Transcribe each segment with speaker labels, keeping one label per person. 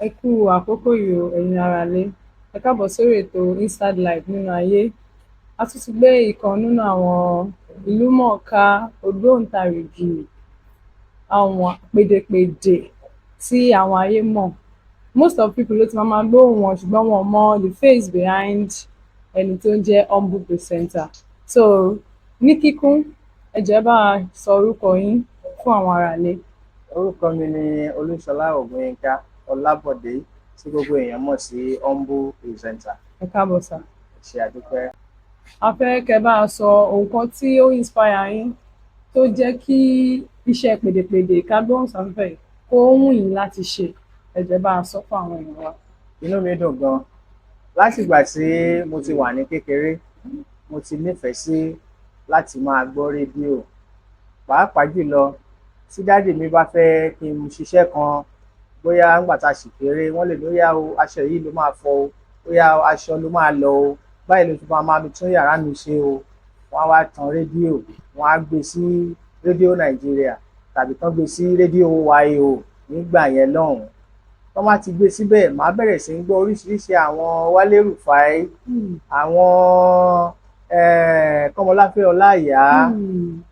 Speaker 1: Ẹ kú àkókò yìí o, ẹ̀yin aráalé. Ẹ káàbọ̀ sórí ètò Inside Life nínú ayé. A tún ti gbé ìkan nínú àwọn ìlúmọ̀ọ́ká, ògbóǹtarìgì àwọn pèdèpèdè tí àwọn ayé mọ̀. Most of people ló ti máa máa gbóhùn wọn, ṣùgbọ́n wọn ò mọ the face behind ẹni tó ń jẹ́ Humble Presenter. So ní kíkún, ẹ jọ̀ọ́, ẹ bá wa sọ orúkọ yín fún àwọn aráalé.
Speaker 2: Orúkọ mi ni Olúṣọlá Ògúnyínká Ọlábọ̀dé, tí gbogbo èèyàn mọ̀ sí Humble Presenter.
Speaker 1: Ẹ káàbọ̀, sir.
Speaker 2: Ṣe àdúpẹ́.
Speaker 1: A fẹ́ kẹ́ bá a sọ nǹkan tí ó inspire yín, tó jẹ́ kí iṣẹ́ pèdèpèdè, ká gbóhùnsáfẹ́fẹ́ yìí, kó wù yín láti ṣe. Ẹ jọ̀ọ́, ẹ bá a sọ fún àwọn èèyàn wa.
Speaker 2: Inú mi dùn gan. Látìgbà tí mo ti wà ní kékeré, mo ti nífẹ̀ẹ́ sí láti máa gbọ́ rédíò, pàápàá jùlọ tí daddy mi bá fẹ́ kí n ṣiṣẹ́ kan, bóyá ńgbà tá a ṣì kéré, wọ́n lè ní, "Ó yá o, aṣọ yìí ló máa fọ o. Ó yá o, aṣọ ló máa lọ o. Báyìí ló ti máa máa tún yàrá mi ṣe o." Wọ́n á wá tan rédíò, wọ́n á gbé sí Rédíò Nàìjíríà tàbí kán gbé sí Rédíò OYO nígbà yẹn lọ́hùn-ún. Tọ́n bá ti gbé síbẹ̀, màá bẹ̀rẹ̀ sí ń gbọ́ oríṣiríṣi àwọn Wálé Rufai, àwọn Kọ́mọláfẹ́ Ọláìyá,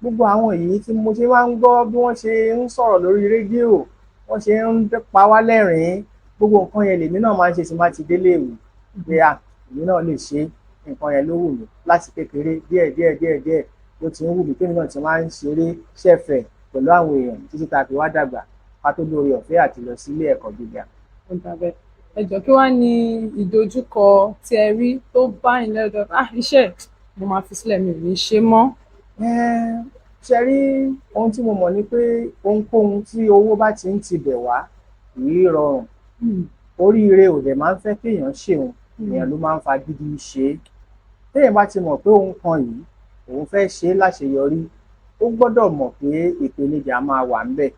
Speaker 2: gbogbo àwọn èyí tí mo ṣe máa ń gbọ́, bí wọ́n ṣe ń sọ̀rọ̀ lórí rédíò, wọ́n ṣe ń pa wá lẹ́rìn-ín. Gbogbo nǹkan yẹn lèmi náà máa ń ṣe tí n bá ti délé ìwé, pé à, èmi náà lè ṣe nǹkan yẹn. Ló wù mí láti kékeré. Díẹ̀ díẹ̀ díẹ̀ díẹ̀ ló ti ń wù mí, kémi náà ti máa ń ṣeré ṣẹ̀fẹ̀ pẹ̀lú àwọn èèyàn títí tá a fi wá dàgbà, ká tó lóore ọ̀fẹ́ àti lọ sílé ẹ̀kọ́ gíga.
Speaker 1: Ó dà bẹ́ẹ̀. Ẹ jọ̀ọ́, kí wá ní ìdojúkọ tí ẹ rí tó bá yín lẹ́dọ̀, "Ah, iṣẹ́ mo máa fi sílẹ̀, mi ò ní ṣe mọ́"?
Speaker 2: Ṣe rí, ohun tí mo mọ̀ ni pé ohunkóhun tí owó bá ti ń tibẹ̀ wá kì í rọrùn. Oríire ò dẹ̀ máa ń fẹ́ kéèyàn ṣeun, èèyàn ló máa ń fagídí ṣe é. Téèyàn bá ti mọ̀ pé ohun kan yìí, òun fẹ́ ṣe é láṣeyọrí, ó gbọ́dọ̀ mọ̀ pé ìpèníjà máa wà ńbẹ̀.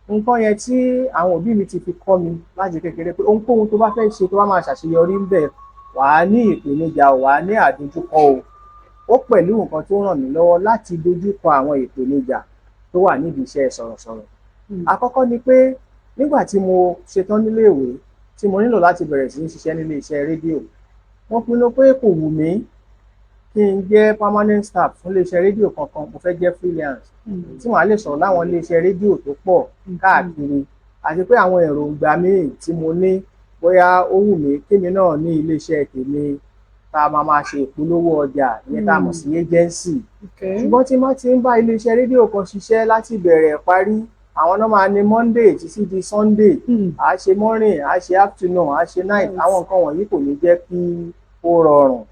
Speaker 2: Nǹkan yẹn tí àwọn òbí mi ti fi kọ́ mi láti kékeré, pé ohunkóhun tó bá fẹ́ ṣe, tó bá máa ṣàṣeyọrí ńbẹ̀, wàá ní ìpèníjà, wàá ní àdojúkọ o. Ó pẹ̀lú nǹkan tó ràn mí lọ́wọ́ láti dojúkọ àwọn ìpèníjà tó wà nídìí iṣẹ́ sọ̀rọ̀sọ̀rọ̀. Àkọ́kọ́ ni pé nígbà tí mo ṣetán níléèwé, tí mo nílò láti bẹ̀rẹ̀ sí ní ṣiṣẹ́ nílé iṣẹ́ rédíò, mo pinnu pé kò wù mí kí n jẹ́ permanent staff fún iléeṣẹ́ rédíò kankan. Mo fẹ́ jẹ́ freelance tí màá lè sọ̀rọ̀ láwọn iléeṣẹ́ rédíò tó pọ̀ káàkiri, àti pé àwọn èròǹgbà míì tí mo ní, bóyá ó wù mí kémi náà ní iléeṣẹ́ tèmi tá a máa máa ṣe ìpolówó ọjà, ìyẹn tá a mọ̀ sí agency. Ṣùgbọ́n tí n bá ti ń bá iléeṣẹ́ rédíò kan ṣiṣẹ́ láti bẹ̀rẹ̀ parí, àwọn náà máa ní Monday títí di Sunday, à á ṣe morning, à á ṣe afternoon, à á ṣe night. Àwọn nǹkan wọ̀nyí kò ní jẹ́ kí ó rọrùn.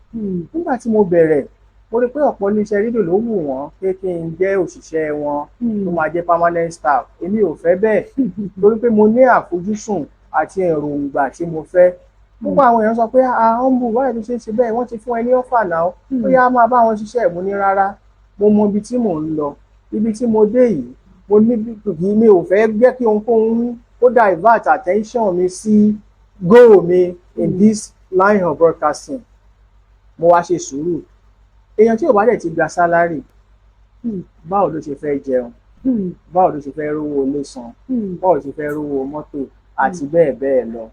Speaker 2: Nígbà tí mo bẹ̀rẹ̀, mo rí pé ọ̀pọ̀ iléeṣẹ́ rédíò ló wù wọ́n pé kí n jẹ́ òṣìṣẹ́ wọn tó máa jẹ́ permanent staff. Èmi ò fẹ́ bẹ́ẹ̀, torí pé mo ní àfojúsùn àti èròǹgbà tí mo fẹ́. Gbogbo àwọn èèyàn sọ pé, "Ah, Humble, báyìí ló ṣe ń ṣe bẹ́ẹ̀? Wọ́n ti fún ẹ ní offer náà, ó yá, máa bá wọn ṣiṣẹ́." Mo ní rárá, mo mọ ibi tí mò ń lọ. Ibi tí mo dé yìí, mo ní mi ò fẹ́ jẹ́ kí ohunkóhun ó divert attention mi sí goal mi in this line of broadcasting. Mo wá ṣe sùúrù. Èèyàn tí ò bá dẹ̀ ti gba salary, báwo ló ṣe fẹ́ jẹun? Báwo ló ṣe fẹ́ rówó ilé san? Báwo ló ṣe fẹ́ rówó mọ́tò àti bẹ́ẹ̀ bẹ́ẹ̀ lọ?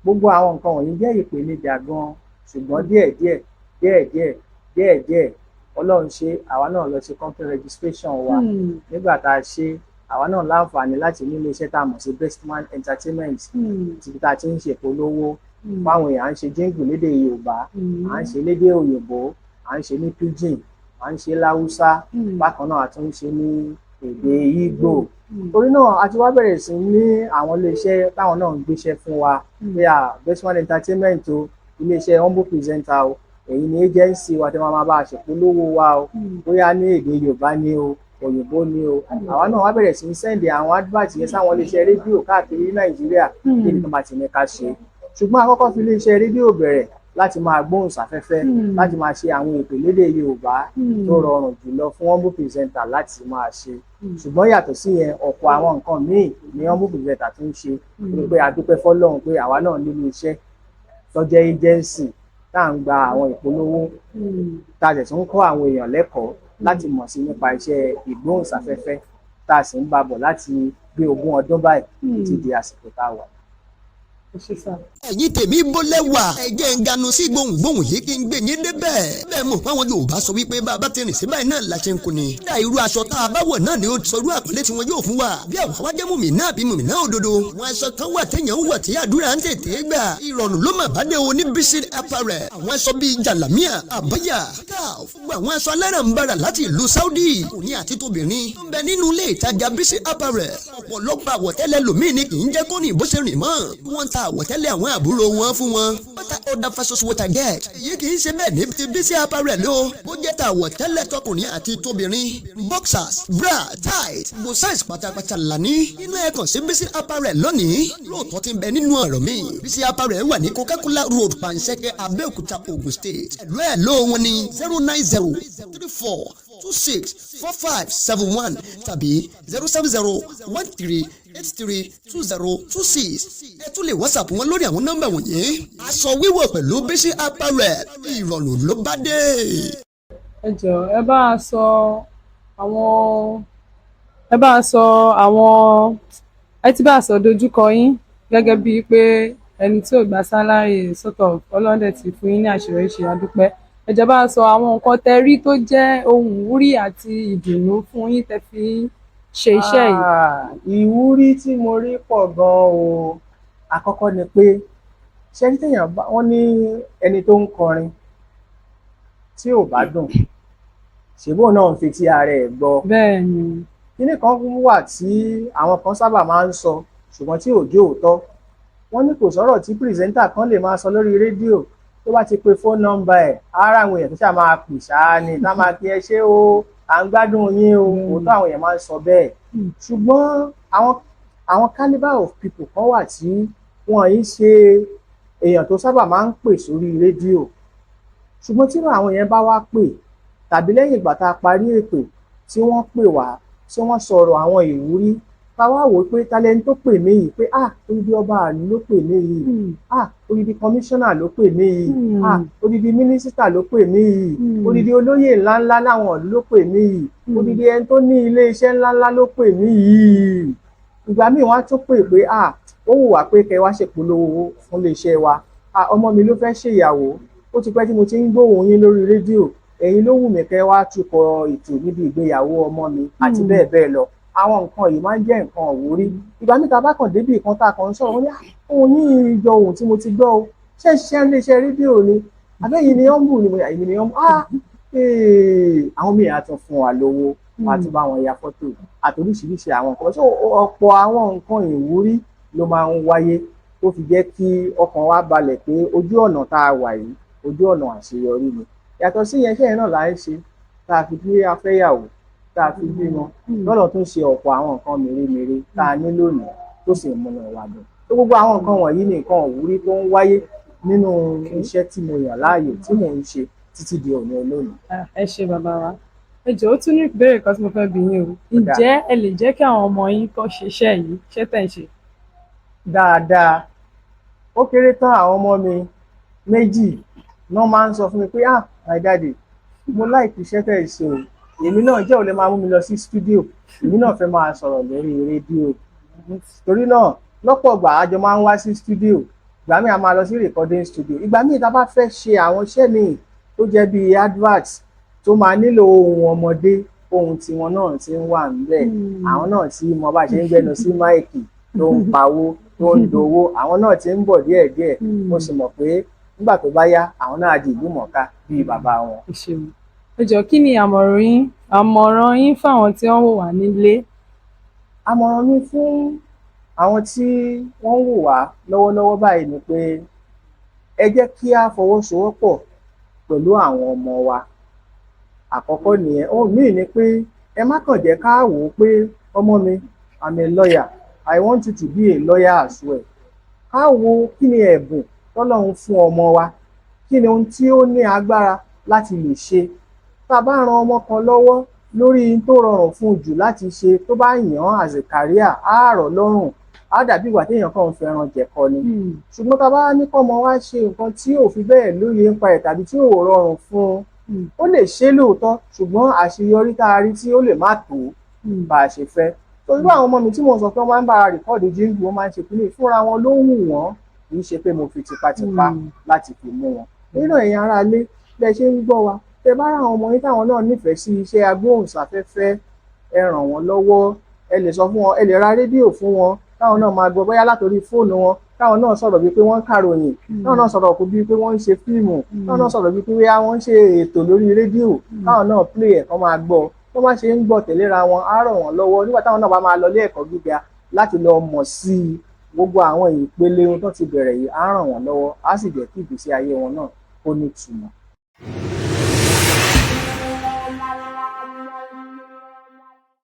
Speaker 2: Gbogbo àwọn nǹkan wọ̀nyí jẹ́ ìpèníjà gan, ṣùgbọ́n díẹ̀ díẹ̀ díẹ̀ díẹ̀ díẹ̀ díẹ̀, Ọlọ́run ṣe, àwa náà lọ ṣe company registration wa. Nígbà tá a ṣe, àwa náà láǹfààní láti ní iléeṣẹ́ tá a mọ̀ sí Bestman Entertainment, títí tá a ti ń ṣèpolówó fáwọn èèyàn. À ń ṣe jingle lédè Yorùbá, à ń ṣe lédè òyìnbó, à ń ṣe ní pidgin, à ń ṣe láwùsá, bákan náà a tún ń ṣe ní èdè Ìgbò. Torí náà, a ti wá bẹ̀rẹ̀ sí ní àwọn iléeṣẹ́ táwọn náà ń gbéṣẹ́ fún wa pé à, Bestman Entertainment o, iléeṣẹ́ Humble Presenter o, èyí ni agency wa tí wọ́n máa bá a ṣèpolówó wa o, bóyá ní èdè Yorùbá ni o, òyìnbó ni o. Àwa náà wá bẹ̀rẹ̀ sí ní send àwọn advert yẹn sáwọn iléeṣẹ́ rédíò káàkiri ní Nàìjíríà níbi tó bá ti ní ká ṣe. Ṣùgbọ́n a kọ́kọ́ fi iléeṣẹ́ rédíò bẹ̀rẹ̀ láti máa gbóhùn sáfẹ́fẹ́, láti máa ṣe àwọn ètò lédè Yorùbá tó rọrùn jùlọ fún Humble Presenter láti máa ṣe. Ṣùgbọ́n yàtọ̀ sí yẹn, ọ̀pọ̀ àwọn nǹkan míì ni Humble Presenter tún ń ṣe, torí pé a dúpẹ́ fọ́lọ́run pé àwa náà nílé iṣẹ́ tó jẹ́ agency tá à ń gba àwọn ìpolówó, tá a sì tún ń kọ́ àwọn èèyàn lẹ́kọ̀ọ́ láti mọ̀ sí nípa iṣẹ́ ìgbóhùnsáfẹ́fẹ́, tá a sì ń bá bọ̀ láti bí 20 ọdún báyìí títí di àsìkò tá a wà.
Speaker 1: Ẹ ṣé sir.
Speaker 3: Ẹ̀yin tèmi, bólẹ̀ wà, ẹ̀jẹ̀ ń ganu sí gbohùngbohùn yìí kí n gbé yín débẹ̀. Bẹ́ẹ̀ mọ̀ fáwọn Yorùbá sọ wípé bàbá ti rìn sí báyìí náà la ṣe ń kunni. Dá irú aṣọ tá a bá wọ̀ náà ni ó sọ irú àpọ́nlé tí wọn yóò fún wa. Bí àwọn wájẹ́ mùmí náà bí mùmí náà òdodo. Àwọn aṣọ kan wà téèyàn ń wọ̀ tí àdúrà ń tètè gbà. Ìrọ̀rùn ló mà bá dé o ní Bísí Apparel. Àwọn aṣọ bíi jàlámíà, àbáyà, scarf, gbogbo àwọn aṣọ alárànbarà láti ìlú Saudi. Òní àti tóbìnrin ń bẹ nínú ilé ìtajà Bísí Apparel. Ọ̀pọ̀lọpọ̀ àwọ̀tẹ́lẹ̀ lòmíì ni kì í jẹ́ kó ní bó ṣe rìn mọ́. Wọ́n ń ta àwọ̀tẹ́lẹ̀ àwọn àbúrò wọn fún wọn. What I order versus what I get. Èyí kì í ṣe bẹ́ẹ̀ ní ti Bísí Apparel o. Bó jẹ́ ta àwọ̀tẹ́lẹ̀ tọkùnrin àti tóbìnrin. Boxers, bra, tight, gbogbo size pátápátá là ní. Inú ẹ̀ kàn sí Bísí Apparel lónìí. Lóòótọ́ ti ń bẹ nínú ọ̀rọ̀ mi. Bísí Apparel wà ní Coca-Cola Road, Pansẹ́kẹ́, Abẹ́òkúta, Ogun State. Ẹ̀lú ẹ̀ ló wọn ní 09034264571 tàbí 07013832026. Ẹ tún lè WhatsApp wọn lórí àwọn nọ́mbà wọ̀nyí. Aṣọ wíwọ̀ pẹ̀lú Bísí Apparel, ìrọ̀rùn ló bá dé.
Speaker 1: Ẹ jọ̀ọ́, ẹ bá a sọ àwọn, ẹ ti bá a sọ dojúkọ yín gẹ́gẹ́ bíi pé ẹni tí ò gba salary, sort of ọlọ́dẹ ti fún yín ní àṣeyọrí ṣe, adúpẹ́. Ẹ jọ̀ọ́, bá a sọ àwọn nǹkan tẹ́ rí tó jẹ́ ohun ìwúrí àti ìdùnnú fún yín tẹ́ fi ń ṣe iṣẹ́ yìí.
Speaker 2: Ah, ìwúrí tí mo rí pọ̀ gan-an o. Àkọ́kọ́ ni pé, ṣé ní téèyàn bá wọ́n ní ẹni tó ń kọrin tí ò bá dùn, ṣèbó náà ń fetí ara ẹ̀ gbọ́.
Speaker 1: Bẹ́ẹ̀ ni.
Speaker 2: Kíní kan wà tí àwọn kan sábà máa ń sọ, ṣùgbọ́n tí ò jó òótọ́. Wọ́n ní kò sọ̀rọ̀ tí presenter kan lè máa sọ lórí rédíò, tó bá ti pe phone number ẹ̀, ara àwọn èèyàn tó ṣáà máa pè ṣáá ni tá máa kí ẹ ṣé o, à ń gbádùn yín o. Òótọ́, àwọn èèyàn máa ń sọ bẹ́ẹ̀, ṣùgbọ́n àwọn calibre of people kan wà tí wọ́n yìí ṣe èèyàn tó sábà máa ń pè sórí rédíò, ṣùgbọ́n tí àwọn yẹn bá wá pè tàbí lẹ́yìn ìgbà tá a parí ètò tí wọ́n pè wá, tí wọ́n sọ̀rọ̀ àwọn ìwúrí, ká wá wò ó pé talẹ́ni tó pè mí yìí, pé ah, odidi ọba àlú ló pè mí yìí, ah, odidi kọmíṣánná ló pè mí yìí, ah, odidi mínísítà ló pè mí yìí, odidi olóyè ńláńlá láwọn ìlú ló pè mí yìí, odidi ẹni tó ní ilé iṣẹ́ ńláńlá ló pè mí yìí. Ìgbà míì wọ́n á tún pè pé ah, ó wù wá pé kẹ́ wá ṣèpolówó fún iléeṣẹ́ wa, ah, ọmọ mi ló fẹ́ ṣèyàwó, ó ti pẹ́ tí mo ti ń gbóhùn yín lórí rédíò, ẹ̀yin ló wù mí kẹ́ wá tukọ̀ ètò níbi ìgbéyàwó ọmọ mi, àti bẹ́ẹ̀ bẹ́ẹ̀ lọ. Àwọn nǹkan yìí máa ń jẹ́ nǹkan ìwúrí. Ìgbà míì tá a bá kàn débì kan tá a kàn ń sọ̀rọ̀, wọ́n ní ohun yìí jọ ohun tí mo ti gbọ́ o, ṣé ṣiṣẹ́ iléeṣẹ́ rédíò ni àbẹ́yìn ni ọ́n bù ni mo èmi ni ọ́n ah. Àwọn míì á tún fún wa lówó, wọn á tún bá wọn ya fọ́tò àti oríṣiríṣi àwọn nǹkan. So ọ̀pọ̀ àwọn nǹkan ìwúrí ló máa ń wáyé tó fi jẹ́ kí ọkàn wa balẹ̀ pé ojú ọ̀nà tá a wà yìí, ojú ọ̀nà àṣeyọrí ni. Yàtọ̀ sí yẹn, iṣẹ́ yẹn náà là ń ṣe tá a fi bí afẹ́yàwó, tá a fi bímọ, lọ́nà tó ń ṣe ọ̀pọ̀ àwọn nǹkan mèremère tá a ní lónìí tó sì ń múnú wa dùn. Tó gbogbo àwọn nǹkan wọ̀nyí ní nǹkan ìwúrí tó ń wáyé nínú iṣẹ́ tí mo yàn láàyò, tí mò ń ṣe títí di òní olónìí.
Speaker 1: Ẹ ṣé, bàbá wa. Ẹ jọ̀ọ́, ó tún ní ìbéèrè kan tí mo fẹ́ bi yín o. Ǹjẹ́ ẹ lè jẹ́ kí àwọn ọmọ yín kọ́ ṣe iṣẹ́ yìí, iṣẹ́ tẹ̀ ń ṣe?
Speaker 2: Dáadáa. Ó kéré tán, àwọn ọmọ mi méjì náà máa ń sọ fún mi pé, "Ah, my daddy, mo like iṣẹ́ tẹ̀ ṣe o. Èmi náà jẹ́ ò lè máa mú mi lọ sí studio, èmi náà fẹ́ máa sọ̀rọ̀ lórí rédíò." Torí náà, lọ́pọ̀ ìgbà a jọ máa ń wá sí studio. Ìgbà míì a máa lọ sí recording studio. Ìgbà míì tá a bá fẹ́ ṣe àwọn iṣẹ́ míì tó jẹ́ bíi advert tó máa nílò ohùn ọmọdé, ohùn tiwọn náà ti ń wà níbẹ̀. Àwọn náà tí mo bá ṣe ń gbẹnu sí mic tó ń pawó, tó ń dowó, àwọn náà ti ń bọ̀ díẹ̀díẹ̀. Mo sì mọ̀ pé nígbà tó bá yá, àwọn náà á di ìlú mọ̀ọ́ká bíi bàbá wọn.
Speaker 1: Ẹ ṣeun. Ẹ jọ̀ọ́, kí ni àmọ̀ràn yín fáwọn tí wọ́n wò wá nílé?
Speaker 2: Àmọ̀ràn mi fún àwọn tí wọ́n ń wò wá lọ́wọ́lọ́wọ́ báyìí ni pé ẹ jẹ́ kí á fọwọ́sowọ́pọ̀ pẹ̀lú àwọn ọmọ wa. Àkọ́kọ́ nìyẹn. Ohun míì ni pé ẹ má kàn jẹ́ ká wò ó pé ọmọ mi, I'm a lawyer, I want you to be a lawyer as well. Ká wo kí ni ẹ̀bùn tọ́lọ́run fún ọmọ wa, kí ni ohun tí ó ní agbára láti lè ṣe. Tá a bá ran ọmọ kan lọ́wọ́ lórí n tó rọrùn fún un jù láti ṣe, tó bá yàn án as a career, á rọ̀ lọ́rùn, á dàbí ìgbà téèyàn kàn ń fẹran jẹ̀kọ ni. Ṣùgbọ́n tá a bá ní kọ́mọ wa ṣe nǹkan tí ò fi bẹ́ẹ̀ lóye nípa ẹ̀ tàbí tí ò rọrùn fún un, ó lè ṣe é lóòótọ́, ṣùgbọ́n àṣeyọrí tá a rí tí ó lè má tó bá a ṣe fẹ́. Torí bí àwọn ọmọ mi tí mò ń sọ pé wọ́n máa ń bá a record jingle, wọ́n máa ń ṣe kínní fúnra wọn ló wù wọ́n. Kì í ṣe pé mo fi tipátipá láti fi mú wọn. Nínú ẹ̀yin ará ilé, bẹ́ẹ̀ ṣe ń gbọ́ wa, tẹ bá ra àwọn ọmọ yín táwọn náà nífẹ̀ẹ́ sí iṣẹ́ agbóhùnsáfẹ́fẹ́, ẹ ràn wọ́n lọ́wọ́. Ẹ lè sọ fún wọn, ẹ lè ra rédíò fún wọn káwọn náà máa gbọ́, bóyá látòrí fóònù wọn, káwọn náà sọ̀rọ̀ bíi pé wọ́n ń kàròyìn, káwọn náà sọ̀rọ̀ bíi pé wọ́n ń ṣe fíìmù, káwọn náà sọ̀rọ̀ bíi pé wọ́n ń ṣe ètò lórí rédíò, káwọn náà play ẹ̀ kán máa gbọ́. Tó bá ṣe ń gbọ́ tẹ̀léra wọn, á ràn wọ́n lọ́wọ́ nígbà táwọn náà bá máa lọ ilé ẹ̀kọ́ gíga láti lọ mọ̀ sí i. Gbogbo àwọn ìpele ohun tó ti bẹ̀rẹ̀ yìí á ràn wọ́n lọ́wọ́, á sì jẹ́ kí ìgbésí ayé wọn náà kó nítumọ̀.